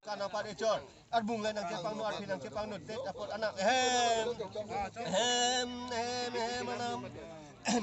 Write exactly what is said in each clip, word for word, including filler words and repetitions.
Kanang pare chor. Arbung le nangchepangno, arphi nangchepangno, te apot anang. Ahem. Ahem, ahem, ahem, anang.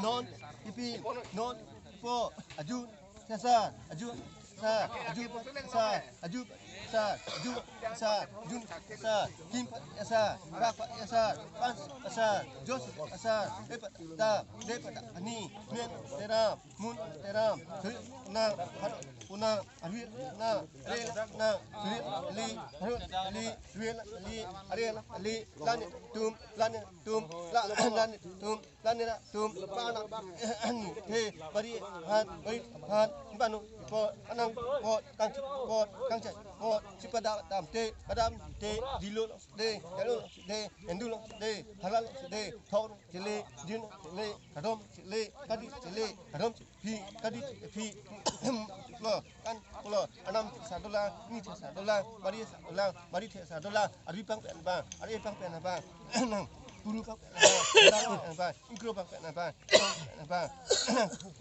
Non, ipi, non, po, ajun, sasar, ajun, sar, ajun, sar, ajun, sar, ajun, sar, ajun, sar, kim, sar, rak, sar, pan, sar, jos, sar, epa, ta, depa, ta, ani, men, teram, mun, teram, suri, na, har, una, arwi, na, re, na, suri, li, har, li, rwi, li, are, li, lan, tum, lan, tum, la, lan, tum, lan, ra, tum, pa, na, he, bari, han, oi, han, banu, po, anang, po, kangchi, po, kangchi, po, si pada, tam, te, padam, te, dilo, de, dalo, de, endu, de, halal, de, thok, chele, jin, chele, kadom, chele, kadi, chele, kadom, phi, kadi, phi, lo, kan, lo, anam, sa dola, ni, sa dola, bari, sa dola, bari, the, sa dola, ari pangpen ba, ari pangpen ba, nang, guru pangpen ba, dara pangpen ba, ingkro pangpen ba, pangpen ba,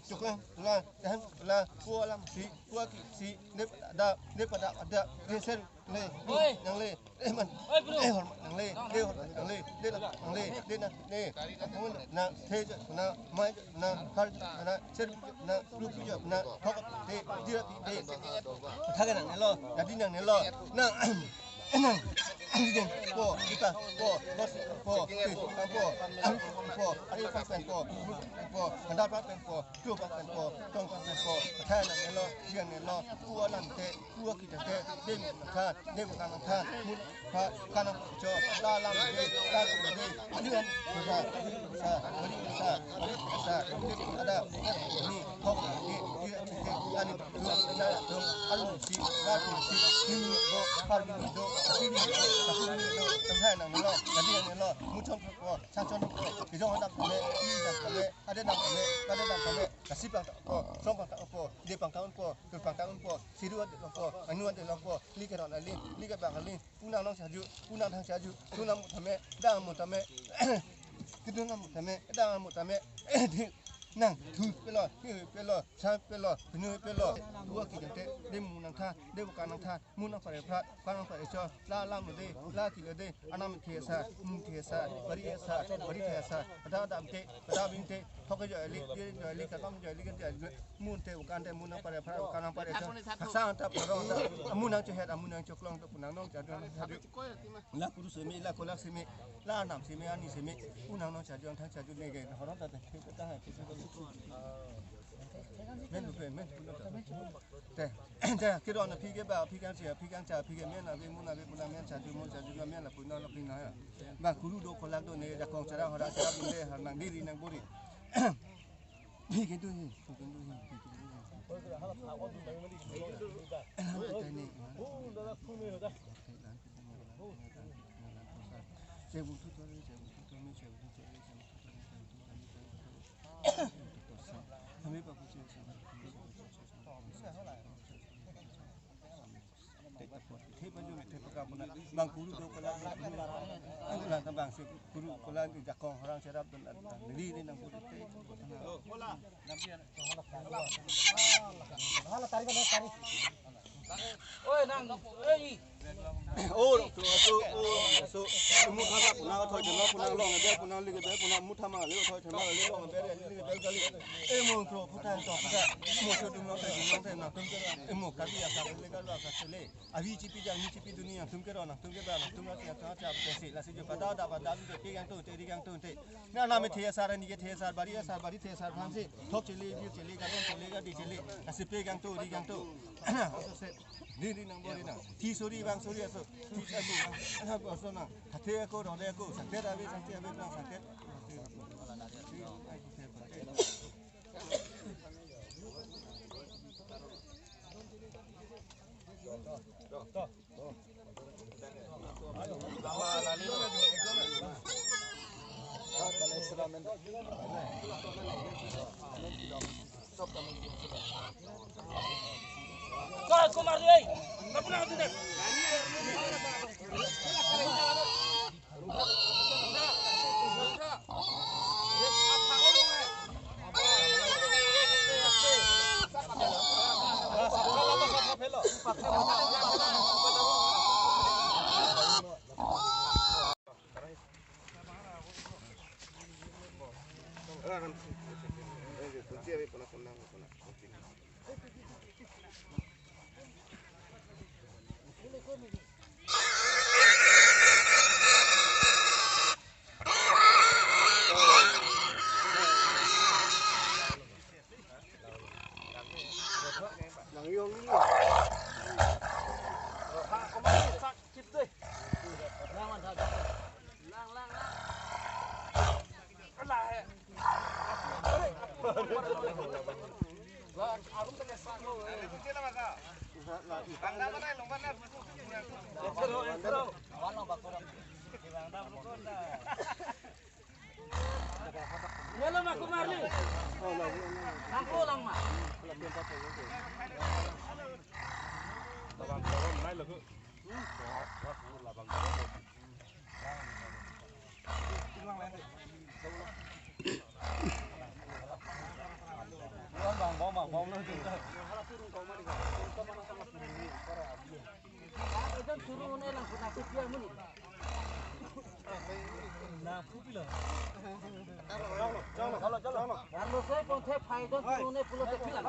chokon la, dam la, ko alam si, ko aki si, ne pada, ne pada ada, ne ser, le, oi, nang le, eh, man, oi, bro, eh, hormat nang le, le, hormat nang le, le, nang le, le, na, ne, na, na, the, na, mai, na, kar, na, ser, na, rupi, na, thok, te, jira, te, thak nang ne lo, jadi nang ne lo, na, nang, po, kita, po, bos, po, te, po, po, ari pangpen po, po, handar pangpen po, kru pangpen po, tong pangpen po, thak nang ne lo, jian ne lo, ku alam te, ku aki te, dem kha, dem kha nang kha, mun kha, kha nang cho, la lam de, la lam de, alian, sa, sa, bari sa, bari sa, ada, ni, thok, ni, ni, ni, ani, tu, na, tu, alu, si, la, tu, si, ni, ni, do, har, ni, do, si, ni, do, si, ni, do, tang hai nang lo, jadi nang lo, muchon ko, sangchon ko, kijong dam ko le, ni dam ko le, ade dam ko le, ade dam ko le, kasi pang ko, song pang ko, de pang ko, tu pang ko, siru ade long ko, anu ade long ko, li ke ron ali, li ke bang ali, punang nong saju, punang thang saju, punang mut thame, dang mut thame, kidun mut thame, dang mut thame, nang thu pelo, hi pelo, sa pelo, pinu pelo, dua ki jate, de mu nang tha, de bukan nang tha, mu nang pare prat, bukan nang pare cho, la la mu de, la ki le de, anam the sa, mu the sa, bari sa, bari the sa, ada dam te, ada bing te, thok jo ali, je jo ali, kalam jo ali, kan jo ali, mun te bukan te, mu nang pare prat, bukan nang pare cho, kasang ta paro ta, mu nang cho het, mu nang cho klong to, punang nong cha dun, la kuru semi, la kolak semi, la nam semi, ani semi, punang nong cha dun, thang cha dun ne ke, horon ta te, ke ta hai, ke ta. Men lu pe, men, punang ta. Te, te, kiro na phi ke ba, phi kan sia, phi kan cha, phi ke men, abi mun, abi puna men, cha ju mun, cha ju men, la puna, la puna ya. Ba kuru do kolak do ne, jakong chara hora chara binde, har nang diri nang bori. Phi ke tu hi, phi ke tu hi, phi ke tu hi. Te ne. Bang kuru do kola, kola tabang si kuru kola di jakong orang serap dan di di nang kuru te. Hala tari mana tari. Oi, nang, oi. Oh, so, so, oh, so, mutha ma, punang thoi thema, punang long ebe, punang lik ebe, punang mutha ma, le thoi thema, le long ebe, le lik ebe kali. E mo kro, punang to, punang. Mo so dum long te, dum long te, nangtum ke, e mo kali ya, kali le, kali ya, kali le. Avi chipi jang, ni chipi dunia, nangtum ke ro, nangtum ke ba, nangtum ra, tia, tia, tia, tia, si, lasi jo pada, da, pada, ni ke yang tu, te, yang tu, te. Na, na, me the asar, ni ke the asar, bari asar, bari the asar, phan si. Thok chili, bir chili, kadon chili, kadi chili. Lasi pe yang tu, ri yang tu. Aso se. Di, di nang bori nang. Thi suri bang suri aso. Thi abu bang. Abu aso nang. Thathe ako, role ako. Sakte abi, sakte abi bang sakte. Nelo ma kumar ni. Nangko lang ma. Ejon suru ne lang kuna kutia muni. Arlo se konthe phai ejon suru ne pulote pila.